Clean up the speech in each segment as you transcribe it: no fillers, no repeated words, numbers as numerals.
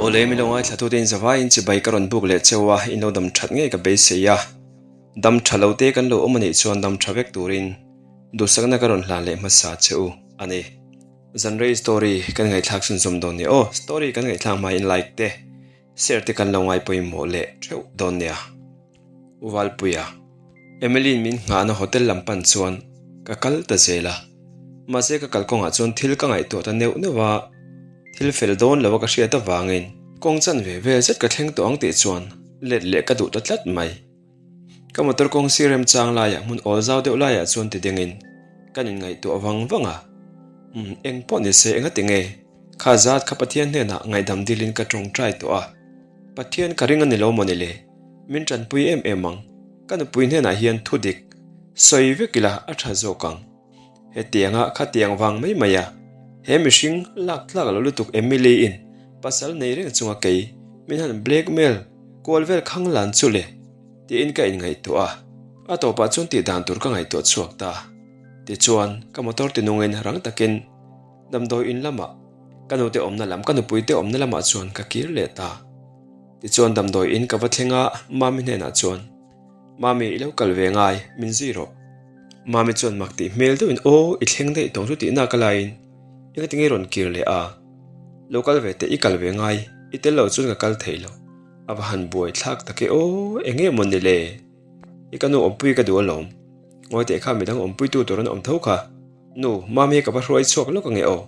Awle milo ngaithla tute in zavaiin chibai ka rawn buk leh cheu a, in lo dam that ngei ka beisei a. Dam tha lo te kan lo awm anih chuan dam tha vek turin duhsakna ka rawn hlan leh hmasa che u a ni. Zanrei story kan ngaihthlak chhunzawm dawn nia aw, story kan ngaihthlak hmain like te share te kan lo ngai pawimawh leh theuh dawn nia. U Valpuia, Emily-in min nghahna hotel lam pan chuan ka kal ta zel a, mahse ka kalkawngah chuan thil ka ngaihtuah ta neuh neuh a, thil fel dawn lo a ka hriat avangin kawng chanve vel zet ka thleng tawh ang tih chuan let leh ka duh ta tlat mai. Ka motor kawng sir remchang laiah hmun awl zau deuh laiah chuan ti dingin kan inngaihtuah vang vang a. Umm, eng pawh ni se enga tinge? Kha zat kha Pathian hnenah ngaihdam dilin ka tawngtai tawh a. Pathian ka ring a ni lo maw ni le? Min tanpui em em ang. Ka nupui hnenah hian thu dik sawi vek ila a tha zawk ang. Hetianga khatiang vang mai mai a, he mihring lak tlak lo lutuk Emily-in pasal nei reng chunga kei min han blackmail kual vel khang lan chu le tiin ka inngaihtuah a, a tawpah chuan tih dan tur ka ngaihtuah chhuak ta. Tichuan, ka motor tinungin rang takin damdawi in lamah ka nute awmna lam ka nupuite awmna lamah chuan ka kir leh ta. Tichuan damdawi in ka va thleng a, Mami hnenah chuan. Mami, i lo kal ve ngai, min zui rawh. Mami chuan mak tih hmel deuhin aw, i thleng daih tawng chu tihna ka laiin engati nge rawn kir leh a? Lo kal ve teh, i kal ve ngai, i tel lo chuan ka kal thei lo. A va han buai thlak tak e aw, enge maw ni le? I ka nu awmpui ka duh alawm. Ngawi teh kha midang awmpuitu tur an awm tho kha. Nu, Mami hi ka va hruai chhuak lawk ange aw.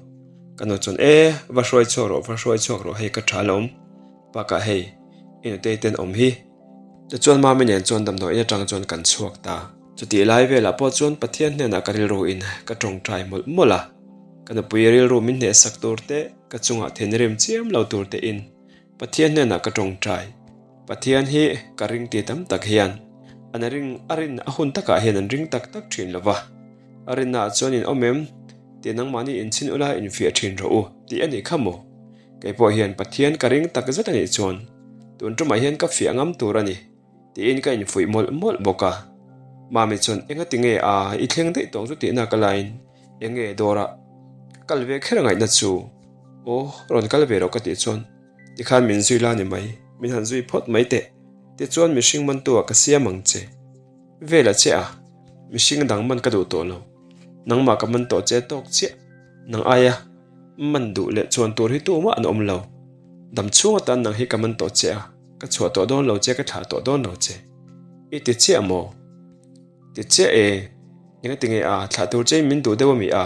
Ka nu chuan e, va hruai chhuak rawh, va hruai chhuak rawh, hei ka tha alawm. Bakah hei, i nutei ten awm hi. Tichuan Mami nen chuan damdawi in atang chuan kan chhuak ta. Chutih lai velah pawh chuan Pathian hnenah ka rilru in ka tawngtai mawlh mawlh a. Ka nupui rilru min hnehsak tur te, ka chungah thinrim chiam lo tur te in Pathian hnenah ka tawngtai. Pathian hi ka ring ti tam tak hian an ring a rin a hun takah hian an ring tak tak thin lo va. A rinnaah chuan in awm em? Tih nangmahni inchhin ula infiah thin rawh u tih a nih kha maw? Kei pawh hian Pathian ka ring tak zet a nih chuan tun tumah hian ka fiah ngam tur a ni tiin ka infuih mawlh mawlh bawk a. Mami chuan enga ti nge a i thleng daih tawng chu tihna ka laiin eng nge dawrah ka kal ve kher ngaihna chu aw rawn kal ve rawh ka tih chuan tikhan min zui la ni mai min han zui phawt mai teh tichuan mihring mantu ah ka siam ang che vel a che a mihring dang man ka duh tawh lo nangmah ka man tawh che tawk chiah nang aia Man duh leh chuan tur hi tumah an awm lo. Dam chhung atan nang hi ka man tawh che a, ka chhuah tawh dawn lo che, ka thlah tawh dawn lo che. I ti chiah maw? Ti chiah e. Enga ti nge a, thlah tur chein min duh deuh a mi a?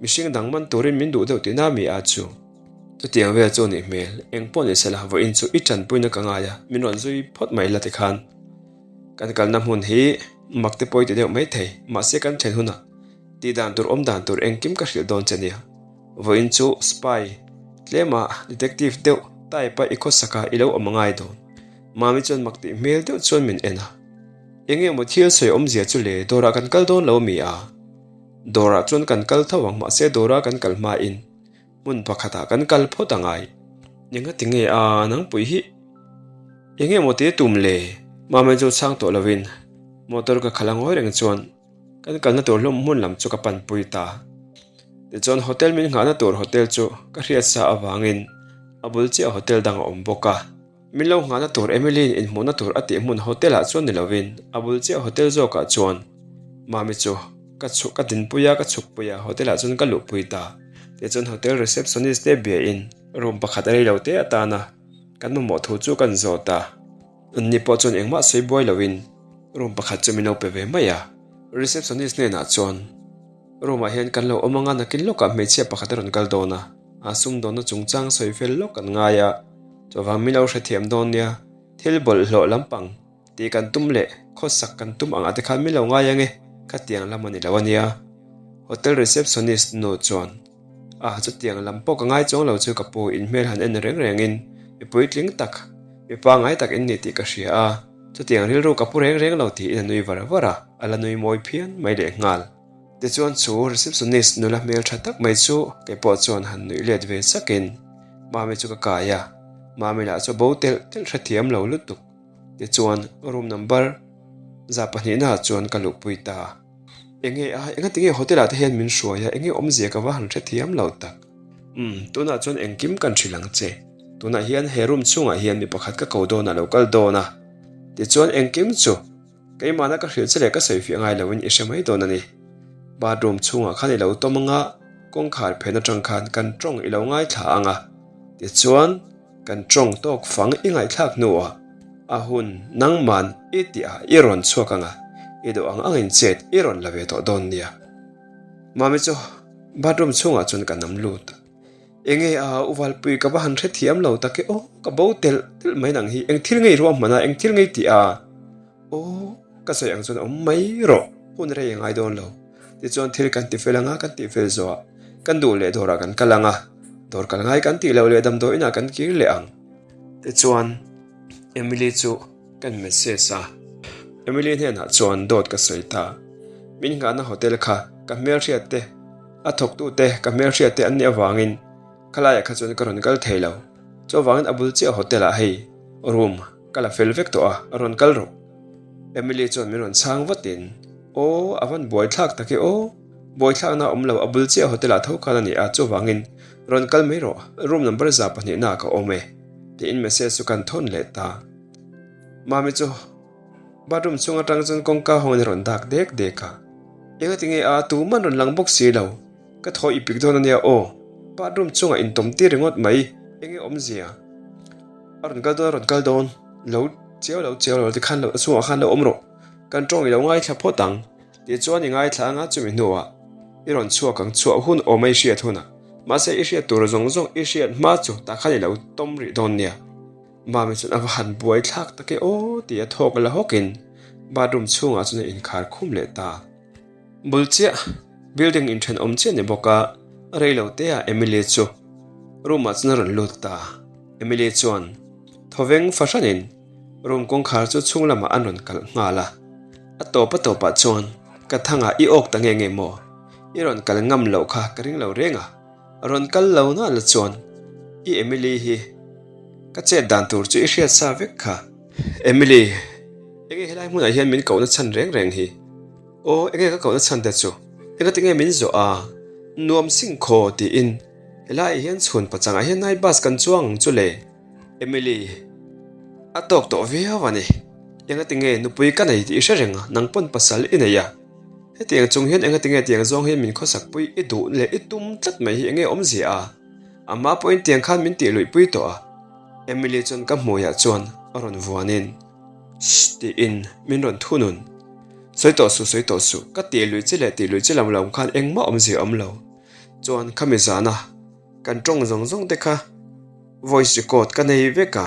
Mihring dang man turin min duh deuh tihna mi a chu? Chutiang vel chu nih hmel, eng pawh ni sela, vawiin chu i tanpuina ka ngai a, min rawn zui phawt mai la tikhan. Kan kalna hmun hi mak te pawh i ti deuh maithei, mahse kan then hunah Tih dan tur awm dan tur engkim ka hrilh dawn che nia. Vawiin chu spy, tlema detective deuh type a i khawsaka i lo awm a ngai dawn. Mami chuan mak tih hmel deuh chuan min en a. Enge maw thil sawi awmzia chu le, dawrah kan kal dawn lo mi a? Dawrah chuan kan kal tho ang mahse dawra kan kal hmain hmun pakhatah kan kal phawt a ngai. Enga tinge a nangpui hi enge maw te tum le? Mami chu chhang tawh lovin motor ka khalh a ngawi reng chuan Kan kalna tur hlawm hmun lam chu ka panpui ta. Tichuan hotel min nghahna tur hotel chu ka hriat sa avangin a bul chiah hotel dang a awm bawk a. Min lo nghahna tur Emily-in inhmuhna tur a tih hmun hotel ah chuan ni lovin a bul chiah hotel zawkah chuan Mami chu ka chhuk ka dinpui a ka chhukpui a hotel ah chuan ka luhpui ta. Tichuan hotel receptionist te biain room pakhat a rei lo te atana kan mamawh thu chu kan zawt a. Anni pawh chuan engmah sawi buai loin room pakhat chu min lo pe ve mai a. Receptionist hnenah chuan, Room ah hian kan lo awm anga nakin lawkah hmeichhia pakhat a rawn kal dawn a, a sumdawnna chungchang sawi fel lawk kan ngai a, chuvang min lo hrethiam dawn nia, thil bawlhhlawh lampang tih kan tum leh khawsak kan tum angah te khan min lo ngai ange, khatiang lam a ni lo a nia. Hotel receptionist nu chuan. A, chutiang lam pawh ka ngai chuang lo chu ka pu in hmel han en reng rengin mi puitling tak, mi pangngai tak in ni tih ka hria a, chutiang rilru ka pu reng reng lo tiin a nui var var a, a la nui mawi phian mai leh nghal. Tichuan chu receptionist nula hmel tha tak mai chu kei pawh chuan han nuih let ve sakin Mami chu ka kai a, Mami lah chu bo telh telh hrethiam lo lutuk. Tichuan room number za pahnihnaah chuan ka luhpui ta. Enge a, enga tinge hotel ah te hian min hruai a, enge awmzia ka va han hrethiam lo tak. Umm, tunah chuan engkim kan hrilh ang che. Tunah hian he room chhungah hian mi pakhat ka ko dawn a lo kal dawn a, tichuan engkim chu keimahna ka hrilh che leh ka sawi fiah ngai loin i hre mai dawn a ni. Bathroom chhungah khan i lo tawm ang a, kawngkhar phen atang khan kan tawng i lo ngaithla ang a, tichuan kan tawng tawk fang i ngaihthlak hnuah a hun nangman i tihah i rawn chhuak ang a, i duh ang angin chet i rawn la ve tawh dawn nia. Mami chu bathroom chhungah chuan ka nam lut a. Enge a u Valpui ka va han hrethiam lo tak e aw, ka bo telh telh mai nang hi, eng thil ngei ruahman a, eng thil ngei tih a, aw ka sawi ang chuan awm mai rawh, hun rei a ngai dawn lo. Tichuan thil kan ti fel ang a, kan tih fel zawh ah kan duh leh dawrah kan kal ang a, dawr kal ngai kan tih loh leh damdawi inah kan kir leh ang. Tichuan Emily chu kan message a, Emily hnenah chuan dawt ka sawi ta, min nghahna hotel kha ka hmelhriat te, A thawktute ka hmelhriat te an nih avangin khalaiah kha chuan ka rawn kal thei lo. Chuvangin a bul chiah hotel ah hei room ka la fel vek tawh a, rawn kal rawh. Emily chuan min rawn chhang vatin, Aw, a van buaithlak tak e aw. Buaithlakna a awm lo, a bul chiah hotel ah tho khan a ni a, chuvangin rawn kal mai rawh, room number 102 ah ka awm e, tiin message chu kan thawn leh ta. Mami chu. Bathroom chhung atang chuan kawngka hawngin a rawn dak dek dek a. Enga tinge a, tuman rawn lang bawk si lo. Ka thaw i pik dawn ania aw. Bathroom chungah intawm tir ringawt mai, enge awmzia? A rawn kal dawn, a rawn kal dawn. Lo chiau lo chiau lo tikhan lo a chhungah khan lo awm rawh. Kan tawng i lo ngaithla phawt ang. Tichuan i ngaithla anga chumi hnuah i rawn chhuak ang chhuah hun awm a i hriat hunah. Mahse i hriat tur zawng zawng i hriat hma chu tah khan i lo tawm rih dawn nia. Mami chuan a va han buai thlak tak e aw ti a thawk la hawkin bathroom chhungah chuan a inkhar khum leh ta. Bul chiah building inthenawm chiah ni bawk a, rei lo te ah Emily chu room ah chuan a rawn lut ta. Emily chuan thawveng fahranin room kawngkhar chu chhung lamah an rawn kalh nghal a. A tawp a tawpah chuan ka thangah i awk ta nge nge maw? I rawn kal ngam loh kha ka ring lo reng a. Rawn kal lo na la chuan i Emily hi ka chet dan tur chu i hriat sa vek kha. Emily, enge helai hmunah hian min kohna chhan reng reng hi? Aw, enge ka kohna chhan te chu? Enga tinge min zawh a? Nuam sing khaw tiin helaiah hian chhun pachangah hian nai bus kan chuang ang chu le. Emily, a tawk tawh viau a ni. Enga tinge nupui ka nei tih i hre reng a, nang pawn pasal i nei a. Hetiang chung hian enga tinge tiang zawng hi min khawsak pui i duh leh i tum tlat mai hi enge awmzia a? Amah pawhin tiang khan min tih luih pui tawh a. Emily chuan ka hmuiah chuan a rawn vuanin Shh tiin min rawn thunun. Sawi tawh suh, sawi tawh suh, ka tih luih che leh tih luih che lam lo khan engmah awmzia a awm lo. Chuan khami zana kan tawng zawng zawng te kha voice record ka nei vek a,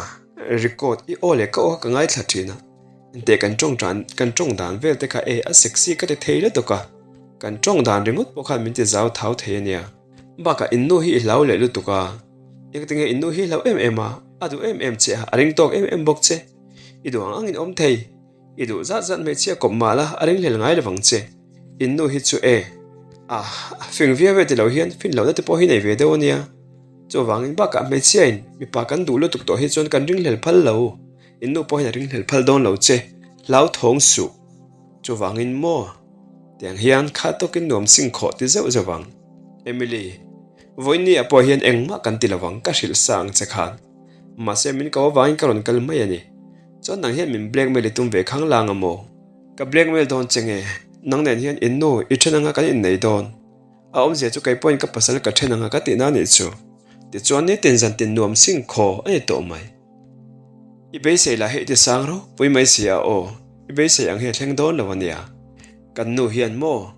record i aw leh ka aw kha ka ngaithla thin a. Teh kan tawng tan kan tawng dan vel te kha e a sexy ka ti thei lutuk a, kan tawng dan ringawt pawh khan min ti zau thau thei a nia. Bakah in nu hi i hlau leh lutuk a, engtinge in nu hi hlau em em a, a duh em em che a, a ring tawk em em bawk che. I duh ang angin awm thei, i duh zat zat hmeichhia kawp mah la a ringhlel ngai lovang che. In nu hi chu e a fing viau e ti lo hian fin lohna te pawh hi nei ve deuh a nia. Chuvangin bakah hmeichhia in mipa kan duh lutuk tawh hi chuan kan ringhlel phal lo. In nu pawhin a ringhlel phal dawn lo che, hlauthawng suh. Chuvangin maw? Tiang hian kha tawkin nuam sing khawh ti zeuh zeuh ang. Emily, Vawiinni ah pawh hian engmah kan ti lovang ka hrilh sa ang che khan. Mahse min ko avangin ka rawn kal mai a ni. Chuan nang hian min blackmail i tum ve khang lang a maw? Ka blackmail dawn che nge? Nang nen hian in nu i then anga kan innei dawn. A awmzia chu kei pawhin ka pasal ka then anga ka tihna a nih chu. Tichuan nitin zantin nuam sing khaw a ni tawh mai. I beisei lah hi i ti sang ropui mai si a aw, i beisei ang hi a thleng dawn lo a nia. Kan nu hian maw?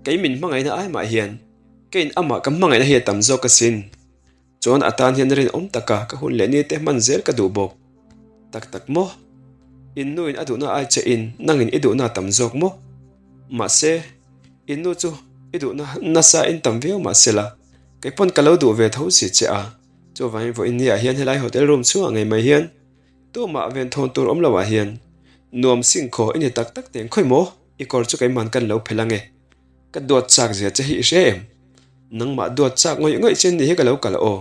Kei min hmangaihna ai mah hian keiin amah ka hmangaihna hi a tam zawk asin. Chuan a tan hian rinawm taka ka hun leh ni te hman zel ka duh bawk. Tak tak maw? In nuin a duhna ai che in nangin i duhna a tam zawk maw? Mahse, in nu chu i duhna nasa in tam viau mahse la, kei pawn ka lo duh ve tho si che a. Chuvangin vawiin ni ah hian helai hotel room chhungah ngei mai hian tumah ven thawn tur awm loh ah hian nuam sing khaw i ni tak tak teng khawi maw? I kawr chu keimahn kan lo phelh ange. Ka duat chak zia che hi i hre em? Nangmah duat chak ngawih ngawih che ni hi ka lo kal aw.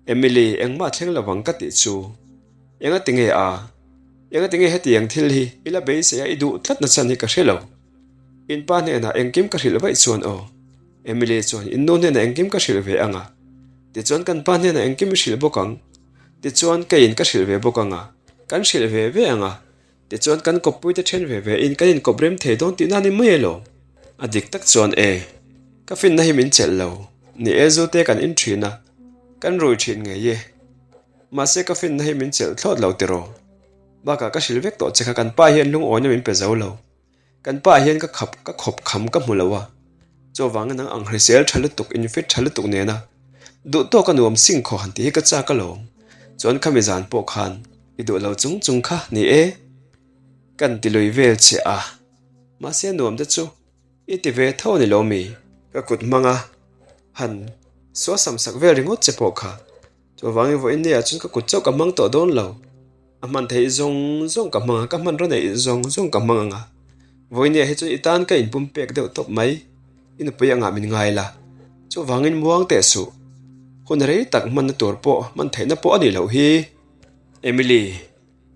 Emily, engmah thleng lovang ka tih chu. Enga tinge a? Enga tinge hetiang thil hi i la beisei a i duh tlat na chhan hi ka hre lo. In pa hnenah engkim ka hrilh vaih chuan aw. Emily chuan in nu hnenah engkim ka hrilh ve ang a. Tichuan kan pa hnenah engkim i hrilh bawk ang. Tichuan, keiin ka hrilh ve bawk ang a, kan hrilh ve ve ang a, tichuan kan kawppuite then ve ve in kan inkawp rem thei dawn tihna a ni mai elaw? A dik tak chuan e, ka finna hi min chelh lo. Ni e, zute kan in thin a, kan rui thin ngei e. Mahse ka finna hi min chelh thlawt lo tiraw? Bakah ka hrilh vek tawh che kha kan pa hian lungawina min pe zo lo. Kan pa hian ka khap ka khawp kham ka hmu lo a, chuvangin nang ang hrisel tha lutuk, infit tha lutuk nena duh tawk a nuam sing khaw han tih hi ka chak alawm. Chuan khami zan pawh khan i duh lo chung chung kha ni e, kan ti lui vel che a, mahse nuam te chu i ti ve tho a ni lo mi? Ka kut hmanga han suasam sak vel ringawt che pawh kha Chuvangin vawiin nia chuan ka kut chauh ka hmang tawh dawn lo. A hman theih zawng zawng ka hmang a, ka hmanraw neih zawng zawng ka hmang ang a. Vawiin nia hi chuan i tan ka inpum pek deuh tawp mai. I nupui angah min ngai la. Chuvangin muang teh suh. Hun rei tak hmanna tur pawh hman theihna pawh a nih loh hi. Emily,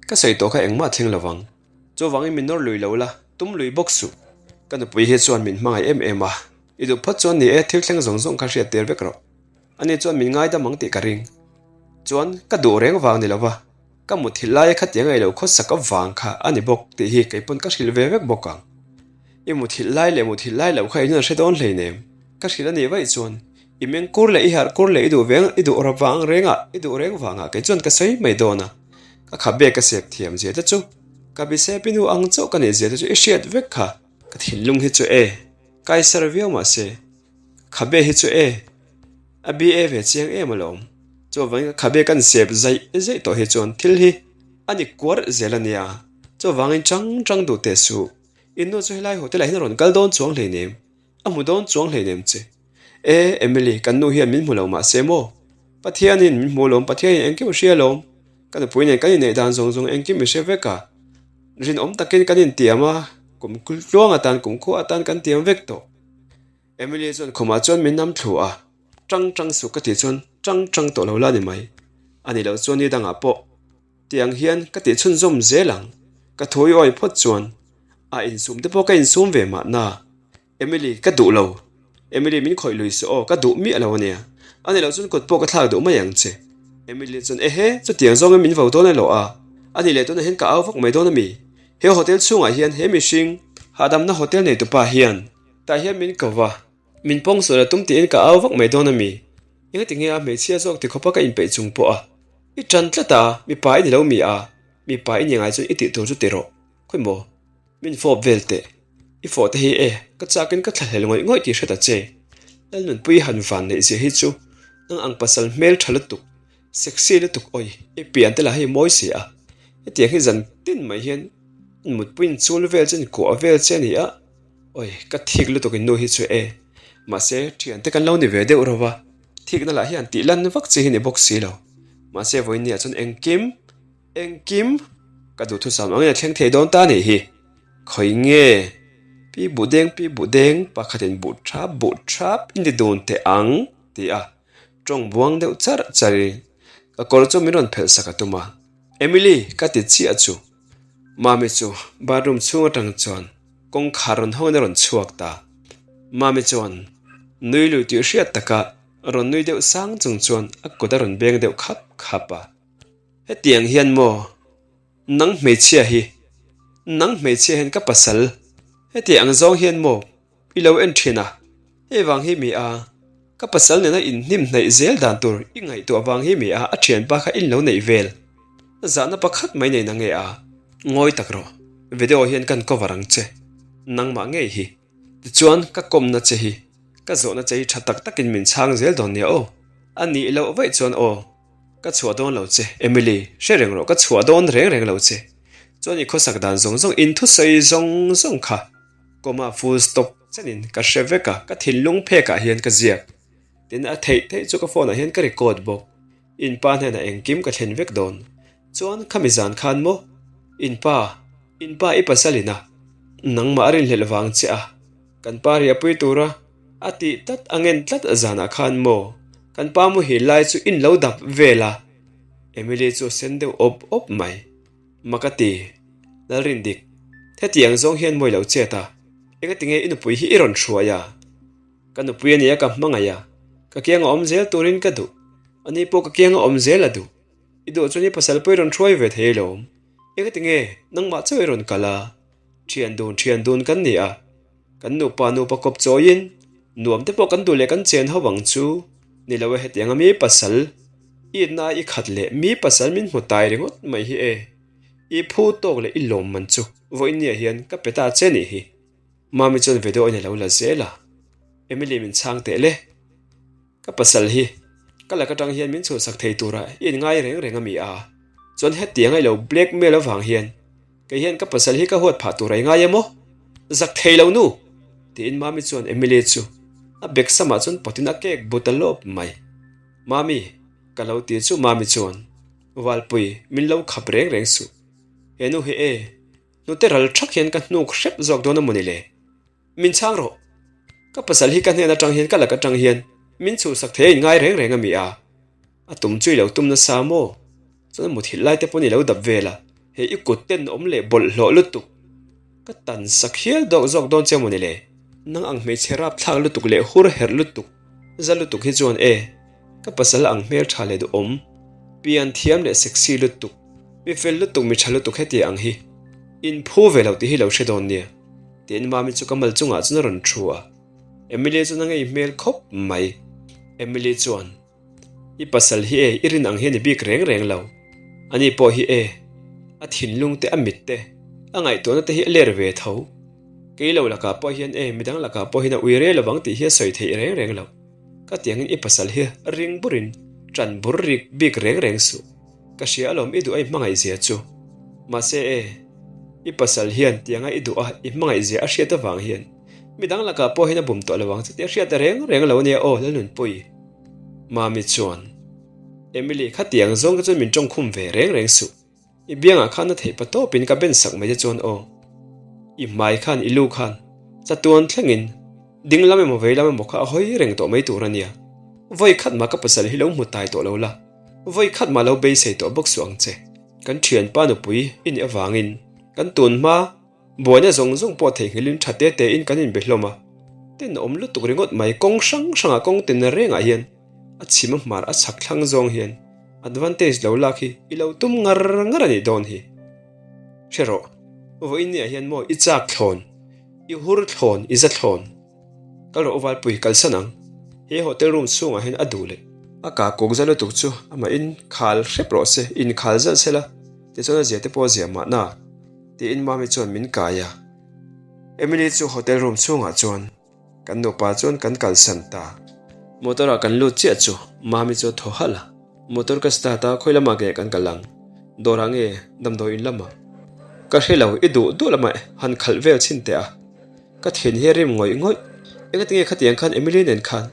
ka sawi tawh kha engmah thleng lo vang. Chuvangin min nawr lui lo la, tum lui bawk suh. Ka nupui hi chuan min hmangaih em em a. I duh phawt chuan ni e, thil thleng zawng zawng kha hriat tir vek rawh. Ani chuan min ngaidam ang tih ka ring. Chuan ka duh reng vang ni lova, ka muthilh laia khatiang ei lo khawsak avang kha a ni bawk tih hi kei pawn ka hrilh ve vek bawk ang. I muthilh lai leh muthilh lai loh kha inhun a hre dawn hleinem. Ka hrilh a nih vaih chuan i meng kur leh i harh kur leh i duh veng i duh vang rengah i duh reng vangah kei chuan ka sawi mai dawn a. Ka khabe ka sep thiam zia te chu ka bisepi nu ang chauh ka nih zia te chu i hriat vek kha. Ka thinlung hi chu e, kaisar viau mahse Khabe hi chu e, a BA ve chiang em alawm. Chuvangin ka khabe kan sep zaih zaih tawh hi chuan thil hi a ni kuar zel a nia. Chuvangin chang chang duh teh suh. In nu chu helai hotel ah hian a rawn kal dawn chuang hleinem, a hmu dawn chuang hleinem che. E, Emily, kan nu hian min hmu lo mahse maw? Pathianin min hmu alawm, Pathianin engkim a hria alawm. Ka nupui nen kan inneih dan zawng zawng engkim i hre vek a. Rinawm takin kan intiam a, kum tluang atan, kum khua atan kan tiam vek tawh. Emily chuan khumah chuan min nam thlu a, Ṭang ṭang suh ka tih chuan ṭang ṭang tawh lo la ni mai. A nih loh chuan ni dangah pawh tiang hian ka tih chhunzawm zel ang. Ka thawi awi phawt chuan a insum te pawh ka insum ve mahna. Emily, ka duh lo. Emily min khawih lui suh aw, ka duh miah lo a nia. A nih loh chuan kut pawh ka thlak duh mai ang che. Emily chuan ehe, chutiang zawngin min vo dawn elaw a? A nih leh tunah hian ka au vak mai dawn a mi? He hotel chhungah hian he mihring hahdamna hotel neitupa hian Tah hian min ko va, min pawng sual a tum tiin ka au vak mai dawn a mi? Engati nge a hmeichhia zawk ti khawpa ka inpeih chung pawh a? I tan tlat a, mipa i ni lo mi a? Mipa i ni ngai chuan i tih tur chu ti rawh. Khawi maw? Min fawp vel teh. I fawh te hi e, ka chakin ka thlahlel ngawih ngawih tih hre ta che. Lalnunpui han van neih zia hi chu nang ang pasal hmel tha lutuk, sexy lutuk awi, i pian te lah hei mawi si a. Hetiang hi zan tin mai hian an mutpuiin chul vel che an kuah vel che a ni a. Oi, ka thik lutuk in nu hi chu e. Mahse, thiante kan lo ni ve deuh rova, thikna lah hian tih lan vak chi hi ni bawk si lo. Mahse, vawiinniah chuan engkim, engkim ka duhthusam angin a thleng thei dawn ta nih hi. Khawi nge? Pi buh deng, pi buh deng, pakhatin buh thap, buh thap in ti dun teh ang, ti a tawng buang deuh char charin ka kawr chu min rawn phelh sak a tum a. Emily, ka ti chiah chu. Mami chu bathroom chhung atang chuan kawngkhar rawn hawngin a rawn chhuak ta. Mami chuan nui lui tih hriat taka rawn nui deuh sang chung chuan a kut a rawn beng deuh khap khap a. Hetiang hian maw nang hmeichhia hi, nang hmeichhia hian ka pasal hetiang ang zawng hian maw I lo en thin a, hei vang hi mi a, ka pasal nena inhnim hnaih zel dan tur i ngaihtuah vang hi mi a, a thianpa kha in lo neih vel. Zahna pakhat mai nei na nge a, ngawi tak rawh, video hian kan cover ang che, nangmah ngei hi. Tichuan ka kawmna che hi, ka zawhna che hi tha tak takin min chhang zel dawn nia aw. A nih loh vaih chuan aw, ka chhuah dawn lo che, Emily, hre reng rawh, ka chhuah dawn reng reng lo che. Chuan i khawsak dan zawng zawng, in thusawi zawng zawng kha. Comma full stop chenin ka hre vek a, ka thinlung phekah hian ka ziak. Tin, a theih theih chu ka phone ah hian ka record bawk. In pa hnenah engkim ka thlen vek dawn. Chuan khami zan khan maw? In pa, in pa i pasal in a, nangmah a rinhlelh vang che a, kan pa riahpui tura a tih tlat a ngen tlat zanah khan maw? Kan pa muhil lai chu in lo dap vel a. Emily chu a sen deuh awp awp mai. Mak a ti, Lalrindik, hetiang zawng hian mawi lo chet a, engatinge i nupui hi i rawn hruai a? Ka nupui a nia ka hmangaih a, ka kianga awm zel turin ka duh, ani pawh ka kianga awm zel a duh. I duh chuan i pasal pawh i rawn hruai ve thei alawm. Engati nge nangmah chauh i rawn kal a? Thian dun thian dun kan ni a, kan nupa nupa kawp chawiin nuam te pawh kan duh leh kan chen ho ang chu. Ni lo e hetianga mi pasal i itna i khat leh mi pasal min hmu tai ringawt mai hi e. I phu tawk leh i lawm man chu vawiin nia hian ka pe ta che nih hi. Mami chuan video in a lo la zel a, Emily min chhang teh le. Ka pasal hi ka lak atang hian min chhuhsak thei tura i inngai reng reng a mi a, chuan hetiang a i lo blackmail avang hian kei hian ka pasal hi ka huat phah tur a i ngai em aw? Zak thei lo nu! tiin Mami chuan Emily chu a bek samah chuan pawtin a cake bu ta lawp mai. Mami, ka lo ti chu Mami chuan, Valpui, min lo khap reng reng suh. He nu hi e, hnute ral thak hian ka hnuk hrep zawk dawn a maw ni le? Min chhang rawh. Ka pasal hi ka hnen atang hian ka lak atang hian min chhuhsak thei a inngai reng reng a mi a. A tum chu i lo tum nasa maw? Chuan a muthilh lai te pawn i lo dap vel a, hei i kut ten awm leh bawlhhlawh lutuk. Ka tan sak hial dawk zawk dawn che maw ni le? Nang ang hmeichhe rapthlak lutuk leh hur herh lutuk, za lutuk hi chuan e, ka pasal ang hmel tha leh duhawm, pian thiam leh sexy lutuk, mi fel lutuk mi tha lutuk heti ang hi in phu ve lo tih hi lo hre dawn nia. Tiin Mami chu ka mal chungah chuan a rawn thu a, Emily chuan a ngei hmel khawp mai. Emily chuan, I pasal hi e, i rin ang hian i bik reng reng lo. Ani pawh hi e, a thinlung te, a mit te, a ngaihtuahna te hi a ler ve tho. Kei lo lakah pawh hian e, midang lakah pawh hian a ui rel lovang tih hi a sawi theih reng reng lo. Ka tiangin i pasal hi ring burin ṭan bur rik bik reng reng suh. Ka hria alawm i duh a i hmangaih zia chu. Mahse e, i pasal hian tianga i duh a i hmangaih zia a hriat avang hian midang lakah pawh hian a bum tawh lo ang chuti a hriat reng reng lo ania aw Lalnunpui. Mami chuan, Emily khatiang zawng te chuan min tawngkhum ve reng reng suh. I biangah khan a theih pa tawpin ka ben sak mai che chuan aw. I hmai khan i lu khan chatuan thlengin ding lam emaw vei lam emaw kha a hawi reng tawh mai tur a nia. Vawi khat mah ka pasal hi lo hmu tai tawh lo la, vawi khat mah lo beisei tawh bawk suh ang che. Kan thianpa nupui i nih avangin kan tun hma Buaina zawng zawng pawh theihnghilhin tha te tein kan inbe hlawm a, tenawm lutuk ringawt mai kawng hrang hrangah kawng tin rengah hian a chhim a hmar a chhak thlang zawng hian advantage lo lak hi i lo tum ngar ngar a nih dawn hi. Hre rawh, vawiin niah hian maw i chak thlawn, i hur thlawn, i za thlawn. Kal rawh u Valpui, kalsan ang. He hotel room chhungah hian a duh leh. A ka kawk za lutuk chu amah in khal hrep rawh se, in khal zalh sela, tichuan a zia te pawh a zia mahna. Tiin Mami chuan min kai a. Emily chu hotel room chhungah chuan kan nupa chuan kan kalsan ta. Motor ah kan lut chiah chu Mami chu a thaw halh a. Motor ka start a, khawi lamah nge kan kal ang? Dawrah nge damdawi in lamah? Ka hre lo, i duh duh lamah han khalh vel chhin teh a. Ka thin hi a rim ngawih ngawih. Engatinge khatiang khan Emily nen khan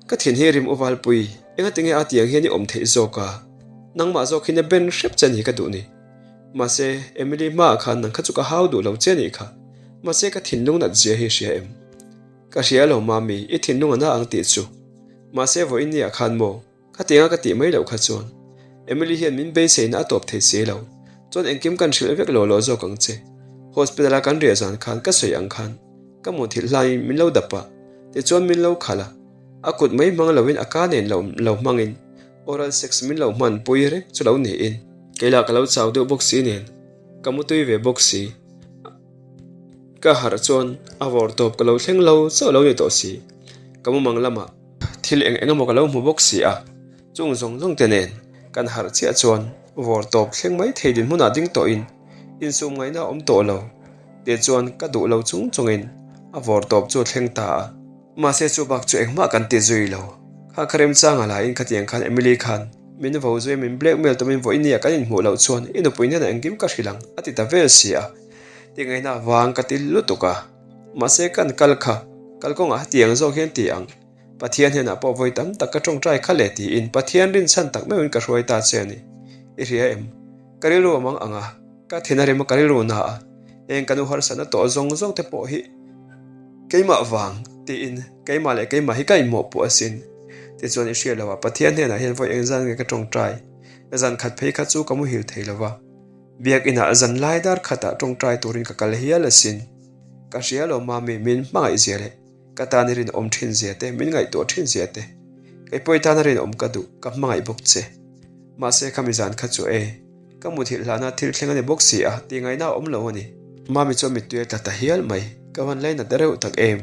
Ka thin hi rim uvalpui, engatinge a tiang hian i awm theih zawk a? Nangmah zawk hian a ben hrep che a ni ka duh ni. Mahse, Emily hmaah khan nang kha chu ka hau duh lo che a nih kha. Mahse, ka thinlung nat zia hi hria em? Ka hria lo Mami, i thinlung a na ang tih chu. Mahse, vawiin niah khan maw? Khatianga ka tih mai loh kha chuan Emily hian min beiseina a tawp thei si lo. Chuan engkim kan hrilh vek lo lo zawk ang che. Hospital a kan riah zan khan ka sawi ang khan ka muthilh hlaiin min lo dap a, tichuan min lo khalh a. A kut mai hmang loin a ka nen lo lo hmangin oral sex min lo hman pui reng chu lo niin. Kei lah ka lo chau deuh bawk si nen ka mutui ve bawk si. Ka harh chuan a vawr tawp ka lo thleng lo chauh lo ni tawh si. Ka mumang lamah. Thil eng eng emaw ka lo hmu bawk si a, chung zawng zawng te nen kan harh chiah chuan vawr tawp thleng mai thei dinhmunah ding tawhin insum ngaihna a awm tawh lo tih chuan ka duh lo chung chungin a vawr tawp chu a thleng ta a. Mahse chu bak chu engmah kan ti zui lo. Kha kha remchanga laiin khatiang khan Emily khan min vo zui a min blackmail tumin vawiin nia kan inhmuh loh chuan i nupui hnenah engkim ka hrilh ang a ti ta vel si a, tingaihna vang ka ti lutuk a. Mahse kan kal kha, kalkawngah hetiang zawk hian ti ang, Pathian hnenah pawh vawi tam tak ka tawngtai kha le tiin Pathian rinchhan tak meuhin ka hruai ta che a ni. I hria em? Ka rilru a mang ang a, ka thin a rem a ka rilru na a, eng ka nu harsatna tawh zawng zawng te pawh hi keimah vang tiin keimah leh keimah hi ka inmawhpuh asin. Tichuan i hria lo a, Pathian hnenah hian vawi engzan nge ka tawngtai? Zan khat phei kha chu ka muhil thei lo va, Biakinah zan lai dar khatah tawngtai turin ka kal hial asin. Ka hria lo mami, min hmangaih zia leh ka tan i rinawm thin zia te, min ngaihtuah thin zia te. Kei pawh i tana rinawm ka duh, ka hmangaih bawk che. Mahse khami zan kha chu e, ka muthilh hlana thil thleng a ni bawk si a, tih ngaihna a awm lo a ni. Mami chuan mittui a tla ta hial mai, ka van lainat reuh tak em.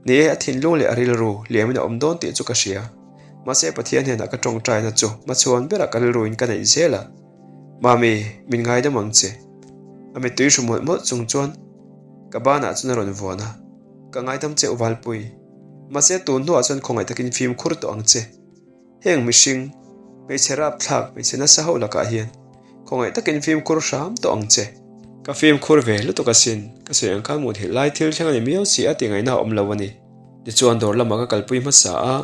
Ni e, a thinlung leh a rilru liamin a awm dawn tih chu ka hria. Mahse Pathian hnenah ka tawngtaina chu hmachhuan berah ka rilruin ka neih zel a. Mami, min ngaidam ang che. A mittui hru mawlh mawlh chung chuan ka banah chuan a rawn vuan a, Ka ngaidam che Uvalpui. Mahse tun hnuah chuan khawngaih takin fimkhur tawh ang che. Heng mihring, hmeichhe rapthlak, hmeichhe nasa ho lakah hian khawngaih takin fimkhur hram tawh ang che. Ka fimkhur ve lutuk asin, ka sawi ang khan muthilh lai thil thleng a ni miau si a tih ngaihna a awm lo a ni. Tichuan dawr lamah ka kalpui hmasa a,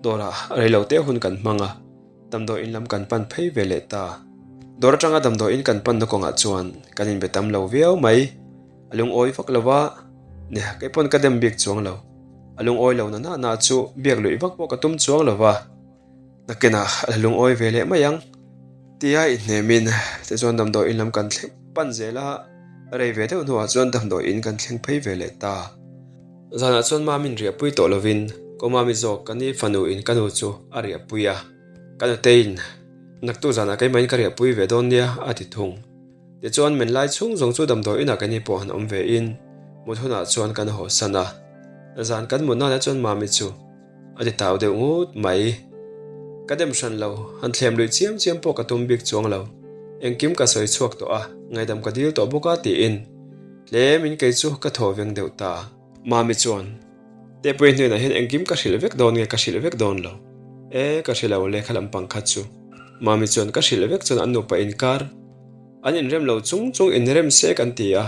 dawrah reilote hun kan hmang a, damdawiin lam kan pan phei ve leh ta. Dawr atanga damdawiin kan panna kawngah chuan kan inbe tam lo viau mai. A lungawi vak lo a, nia kei pawn ka dem bik chuang lo. A lungawi lo na na na chu biak luih vak pawh ka tum chuang lo va, nakinah a la lungawi ve leh mai ang tia inhnemin tichuan damdawiin lam kan thleng pan zel a, rei ve deuh hnuah chuan damdawiin kan thleng phei ve leh ta. Zanah chuan Mamin riahpui tawh lovin Kawmami zawk ka ni fanuin ka nu chu a riahpui a, ka nuteiin naktuk zanah keimahin ka riahpui ve dawn nia a ti thung. Tichuan men lai chhung zawng chu damdawi inah keini pawh han awm ve in mut hunah chuan kan haw san a, zan kan mut nana chuan Mami chu a ti tau deuh ngut mai. Ka dem hran lo, han thlem luih chiam chiam pawh ka tum bik chuang lo, engkim ka sawi chhuak tawh a, ngaidam ka dil tawh bawk a tiin tlemin kei chu ka thaw veng deuh ta. Mami chuan, Tehpui hnenah hian engkim ka hrilh vek dawn nge ka hrilh vek dawn lo? E, ka hre lo lehkha lampang kha chu. Mami chuan ka hrilh vek chuan an nupa inkar an inrem lo chung chung inrem se kan ti a,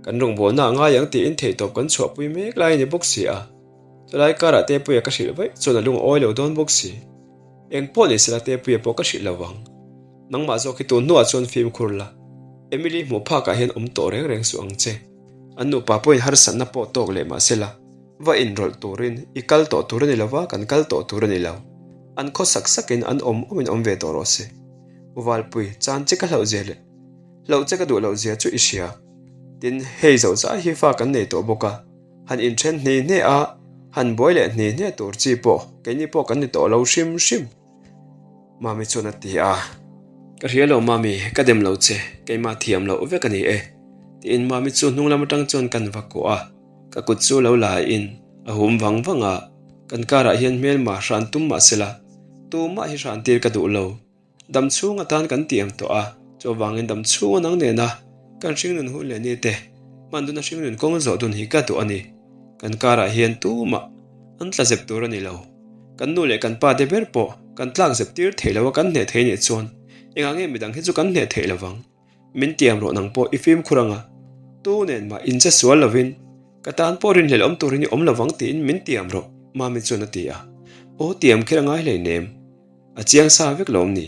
kan rawngbawlna a ngai ang tiin theihtawp kan chhuahpui mek lai a ni bawk si a. Chulai karah Tehpuia ka hrilh vaih chuan a lung a awi lo dawn bawk si. Eng pawh ni sela Tehpuia pawh ka hrilh lo vang. Nangmah zawk hi tun hnuah chuan fimkhur la, Emily hmuh phakah hian awm tawh reng reng suh ang che. An nupa pawhin harsatna pawh tawk leh mah sela, va inrawlh turin i kal tawh tur a ni lo va, kan kal tawh tur a ni lo. An khaw sak sakin an awm awmin awm ve tawh rawh se. U Valpui, chan che ka hlauh zia leh hlauh che ka duh loh zia chu i hria. Tin, hei zoh zai hi fa kan nei tawh bawk a, han inthen hni hne a, han buai leh hni hne tur chi pawh keini pawh kan ni tawh lo hrim hrim. Mami chuan a ti a, Ka hria lo Mami, ka dem lo che, keimah thiam loh vek a ni e. Tiin Mami chu hnung lam atang chuan kan va kuah a, ka kut chu lo la in a hum vang vang a, kan karah hian hmelma hran tum mah sela, tumah hi hran tir ka duh lo. Dam chhung atan kan tiam tawh a, chuvangin dam chhunga nang nena kan hringnun hun leh ni te hman duna hringnun kawng zawh dun hi ka duh a ni. Kan karah hian tumah an tla zep tur a ni lo. Kan nu leh kan pa te ber pawh kan tlak zep tir theih lo a kan hneh thei nih chuan engah nge midang hi chu kan hneh theih lo vang. Min tiam rawh nang pawh i fimkhur anga tu nen mah inche sual lovin ka tan pawh rinhlelh awm turin i awm lo vang tiin min tiam rawh Mami chuan a ti a. Aw tiam kher a ngai hleinem. A chiang sa vek lo ni?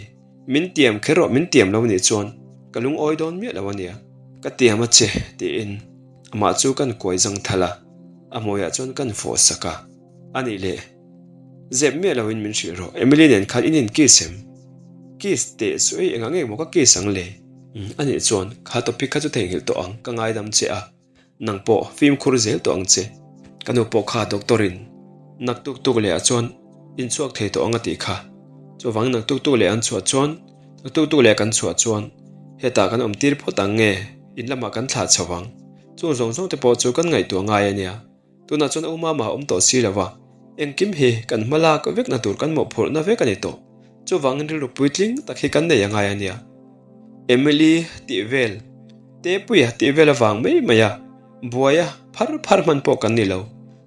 Min tiam kher rawh, min tiam lo nih chuan ka lungawi dawn miah lo a nia. Ka tiam a che, tiin amah chu kan kuai zang thal a, a hmuiah chuan kan fawh sak a. A nih leh, zep miah loin min hrilh rawh, Emily nen khan in in kiss em? Kiss teh chu ei engah nge maw ka kiss ang le? A nih chuan kha topic kha chu theihnghilh tawh ang, ka ngaidam che a. Nang pawh fimkhur zel tawh ang che. Ka nu pawh kha doctor in naktuk tuk leh ah chuan in chhuak thei tawh ang a tih kha. Chuvang naktuk tuk leh an chhuah chuan naktuk tuk leh kan chhuah chuan hetah kan awm tir phawt ang nge in lamah kan thlah chho vang. Chung zawng zawng te pawh chu kan ngaihtuah ngai a nia. Tunah chuan Umama a awm tawh si lo va, engkim hi kan hma lak vekna tur kan mawhphurhna vek a ni tawh. Chuvangin rilru puitling tak hi kan nei a ngai a nia. Emily tih vel, Tepuia tih vel avang mai mai a, buaia phar phar hman pawh kan ni lo.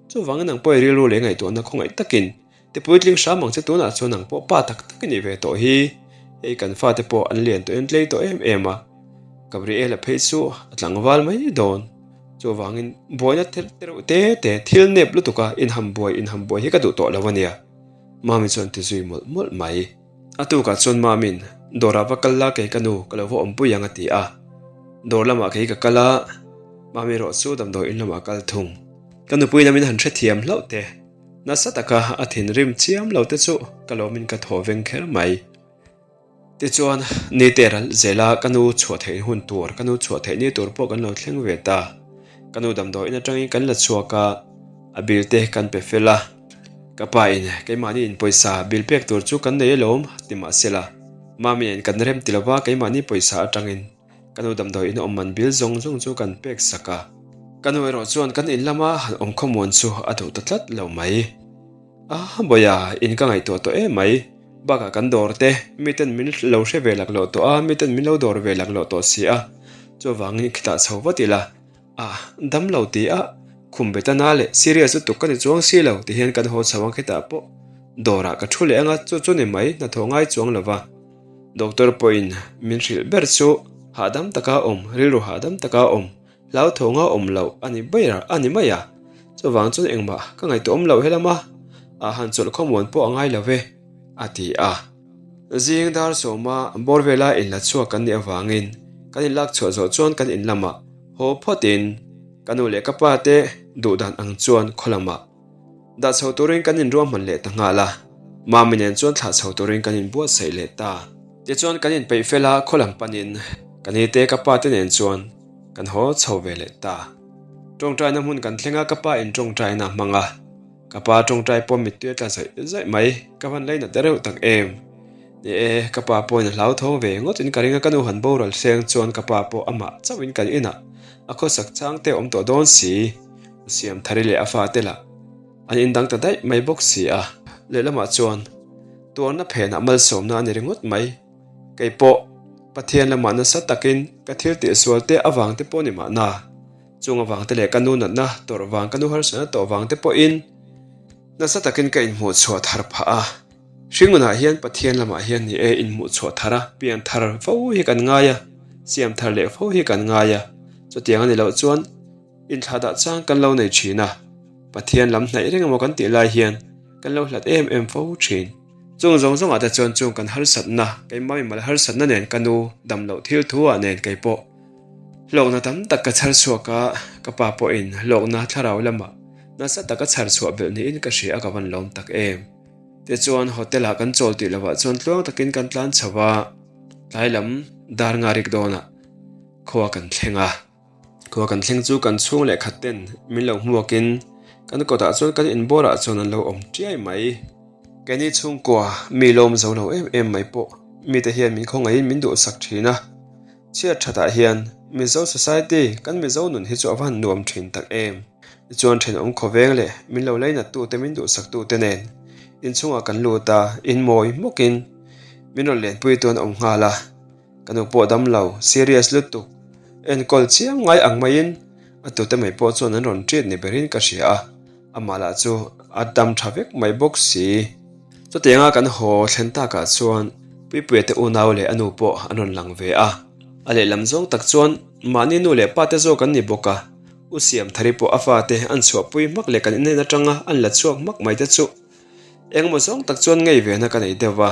Chuvangin nang pawh i rilru leh ngaihtuahna khawngaih takin Ti puitling hram ang che tunah chuan nang pawh pa tak tak i nih ve tawh hi. Hei kan fate pawh an lian tawh in tlei tawh em em a, Gabriela phei chu a tlangval mai dawn. Chuvangin buaina te reuh te te thil nep lutuk a inham buai inham buai hi ka duh tawh lo a nia. Mami chuan ti zui mawlh mawlh mai. A tukah chuan Mami'n dawrah va kal la kei ka nu ka lo va awmpui ang a ti a. Dawr lamah kei ka kal a, Mami erawh chu damdawi in lamah a kal thung. Ka nupui lamin han hrethiam hlauh teh. Nasa taka a thinrim chiam lo te chu ka lawmin ka thaw veng kher mai. Tichuan, ni te ral zela ka nu chhuah theih hun tur, ka nu chhuah theih ni tur pawh kan lo thleng ve ta. Ka nu damdawiin atangin kan la chhuak a, a bill te kan pe fel a. Ka pa in keimahni in pawisa bill pek tur chu kan nei alawm ti mahsela. Mami nen kan rem ti lova keimahni pawisa atangin ka nu damdawi in awm man bil zawng zawng chu kan pek sak a. Ka nu erawh chuan kan in lama han awm khawmuan chu a duh ta tlat lo mai. A bawiha in ka ngaihtuah tawh em mai. Bakah kan dawr te miten min lo hre ve laklawh tawh a, miten min lo dawr ve laklawh tawh si a, chuvangin khitah chho vat ila. A dam lo ti a, khum be ta na leh serious lutuk ka ni chuang si lo ti hian kan haw chho ang khitah pawh dawrah ka thu leh anga chu chu ni mai hnathawh ngai chuang lo va. Doctor pawhin min hrilh ber chu hahdam taka awm, rilru hahdam taka awm, hlauthawnga awm loh a ni ber a ni mai a, chuvang chuan engmah ka ngaihtuah awm loh helama ah han chawlh khawmuan pawh a ngai lo ve a ti a. Zing dar sawma bawr vela inla chhuak kan nih avangin kan inlak chhuah zawh chuan kan in lamah haw phawtin ka nu leh ka pa te duh dan ang chuan khaw lamah dah chho turin kan inruahman leh ta nghal a, Mami nen chuan thlah chho turin kan inbuatsaih leh ta. Tichuan kan inpeih fel a, khaw lam panin ka ni te ka pa te nen chuan kan haw chho ve leh ta. Tawngtaina hmun kan thleng a, ka pa in tawngtaina a hmang a. Ka pa tawngtai pawh mittui a tla zaih zaih mai, ka van lainat ta reuh tak em. Ni e, ka pa pawhin a hlauthawng ve ngawtin ka ring a, ka nu han boral seng chuan ka pa pawh amah chauhin kan inah a khawsak chang te a awm tawh dawn si. U Siamthari leh a fate lah an indang ta daih mai bawk si a. Lehlamah chuan tuarna phenah malsawmna a ni ringawt mai. Kei pawh Pathian lamah nasa takin ka thil tihsual te avang te pawh ni mahna. Chung avang te leh ka nu natna tawrh vang, ka nu harsatna tawh vang te pawhin nasa takin ka inhmuh chhuah thar phah a. Hringunah hian Pathian lamah hian ni e inhmuh chhuah thar a, pian thar fo hi kan ngai a, siam thar leh fo hi kan ngai a. Chutiang a ni loh chuan inthlahdah chang kan lo nei thin a, Pathian lam hnaih reng emaw kan tih lai hian kan lo hlat em em fo thin. Chung zawng zawngah te chuan chung kan harsatna, keimah mimal harsatna nen ka nu dam loh thil thu ah nen kei pawh hlawkna tam tak ka chhar chhuak a, ka pa pawhin hlawkna thlarau lamah nasa taka chhar chhuah belh niin ka hria a ka van lawm tak em. Tichuan hotel ah kan chawl tih lovah chuan tluang takin kan tlan chho a, tlai lam dar nga rik dawnah khua kan thleng a. Khua kan thleng chu kan chhung leh khat ten min lo hmuakin kan kawtah chuan kan inbawrah chuan an lo awm tiai mai. Keini chhungkua mi lawm zo lo em em mai pawh mite hian min khawngaihin min duhsak thin a. Chhiat thatah hian Mizo society kan Mizo nun hi chu a va han nuam thin tak em. Tichuan thenawm khawveng leh min lo lainat-tute min duhsaktute nen inchhungah kan lut a, inmawi hmawkin min rawn lenpuitu an awm nghal a. Ka nu pawh dam lo, serious lutuk, enkawl chiang ngai ang maiin a tute mai pawh chuan an rawn treat ni berin ka hria a, amah lah chu a dam tha vek mai bawk si. Chutianga kan haw thlen takah chuan Puipuia te unau leh a nu pawh an rawn lang ve a, a lehlam zawng tak chuan mahni nu leh pa te zawk an ni bawk a, U Siamthari pawh a fate an chhuahpui hmak leh kan inen atanga an la chhuak hmak mai te chu Engemaw zawng tak chuan ngei vena ka nei deuh va,